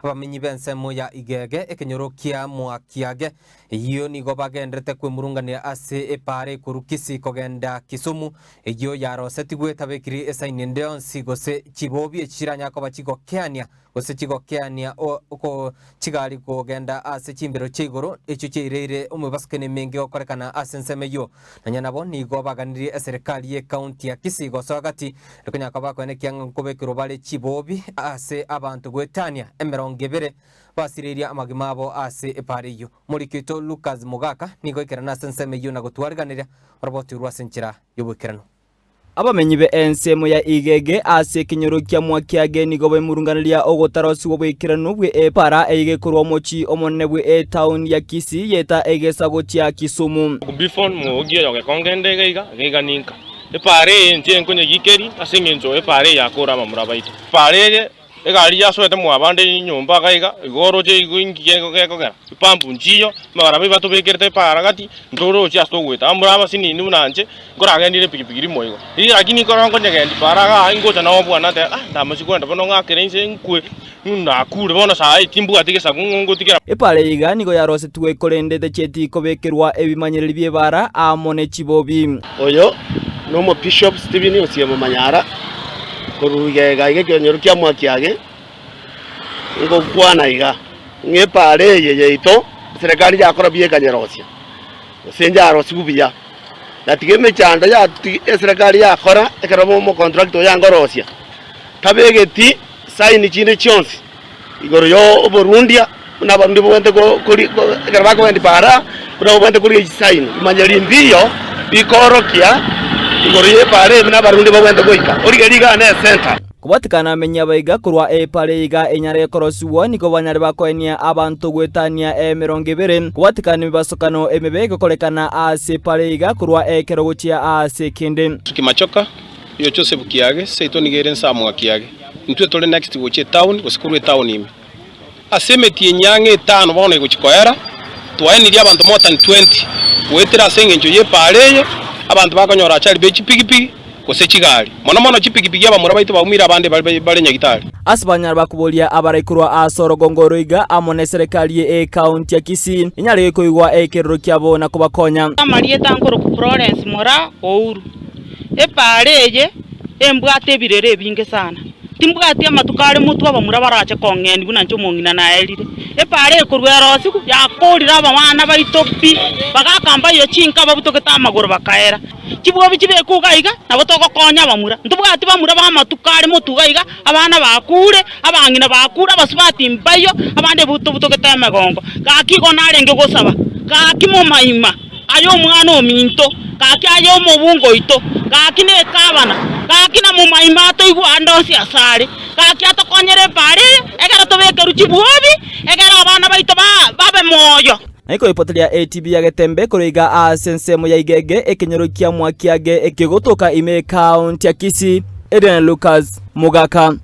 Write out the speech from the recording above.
Abamenyi b'ensemo ya Igege, ekenyoro kia Mwakiage, eyio nigo bagenderete kwemurunganera ase epaara ekorwa Kisii kogenda Kisumu, eyio yarosetigwe etabekiri esaini ende yonsi gose chibobi echi chiranyare koba chigokeania gose chigokeania oko chigari kogenda ase chimbero chia igoro echio chiaireire omobasukani emenge gokorekana ase ensemo eyio. Nonya nabo nigo baganirie eserekari y'ecounty ya Kisii gosoa gati Rikonyara koba bakoenekia ng'a nkobekerwa bare chibobi ase abanto goetania emerongo ebere basireirie amagima abo ase epaara eyio. Omoriki oito Lucas Mogaka nigo aikerana ase ensemo eyio na gotwariganeria oroboti orwo ase enchera y'oboikeranu. Abamenyi be ensemo ya Igege ase ekenyoro kia Mwakiage nigo baimurunganeria ogotarosigwa boikeranu bwe epaara eyio ekorwa omochie omonene bwe etaoni ya Kisii yeta egesa gochia Kisumu. Before mogokia oyo gekonge nde iga iga, iga iga ninka. Epaara eye inche nkonyegikeria ase engencho epaara eye yakora abamura baito. Epaara eye egari yasoete mwabande nyomba iga iga, igo oroche igo inki gekogera, chipampu nchiyo, amabaraba batobekerete epaara gati, ntorochi ase togoeta. Abamura abasinini buna inche, nkoragendire epikipiki rimo igo. Lakini ekero nkonyegendia paara igaa ingocha nobua nateba ah ndamache kogenda bono ng'akere inse nkwe. Nakure bono saa eye timbwati gesaku ng'o ngotigera. Epaara eye iga nigo yarosetigwe korende techeti kobekerwa ebimanyereri bi'ebaara amo ne chibobi. Oyo nomo-bishop Stephen Osiemo Manyara korwa igega iga ekenyoro kia Mwakiage, ngokwana iga, ng'a epaara eye yaito eserekari yakora buya ekanyerosia, gose njarosigwe buya, na tiga emechando yati eserekari yakora ekero omocontractor oyo angorosia, tabegeti. Saini chinde chionsi igoro y'oborundia, buna abarundi bobwenerete kori ekero bakogenda epaara, buna bobwenerete korigia chisaini, bimanyeri mbiyo bikoorokia igoro y'epaara eye buna abarundi babwenerete goika. Origererie igaa ne esenta. Kobatikana amenyi abaiga korwa epaara eye iga enyare korosigwa, nigo banyare bakoenia abanto goetania emerongo ebere. Kobatikana emebasokano emebe egokorekana ase epaara eye iga korwa ekero gochia ase ekende. Suki Machoka, Oyo Joseph Kiage, seito nigo ere nsamwa Kiage. Intwe tore next gochia etown gose korwa etown ime. Ase emetienyi ang'e etano bono egochia koera, twaenirie abanto more than 20 goetera ase engencho y'epaara eye, abanto bakonyora achari be chipigipigi gose chigari. Mono mono chipigipigi abamura baito baumire abande bare bare nyagitari. Ase banyare bakoboria abarai korwa ase orogongo oro iga amo neserekari ye ekaunti ya Kisii enyare koigwa ekerero kiabo na kobakonya. Amarieta nkorokwa Florence Moraa Ouru. Epaara eye embwate ebirero ebinge sana. Timbwati amatuko are motwe abamura barache kong'enia buna inche omong'ina naerire. Epaara ekorwa erosigu yakoorire abana baito pi, bagaka mbayo chinka babutogete amagoro bakaera. Chibwobi chibekwe iga iga, nabo togokonya abamura. Ntobwati bamura b'amatuko are motwe iga iga, abana bakuure, abang'ina bakuure, abasubati mbayo, abande tobutogete emegongo. Gaki igo narenge gosaba, gaki momaima. Aye omwana ominto, gaki aye omobunga oito, gaki nekabana, gaki na momaima atoigwe ande onsi asare, gaki atokonyere epaara eye, ekero tobekerwe chibwobi, ekero abana baito babe moyo. Na ikoipoto ria ATB ya Getembe korwa iga ase ensemo ya Igege, ekenyoro kia Mwakiage ekegotoka ime ekaunti ya Kisii, Adrian Lucas Mogaka.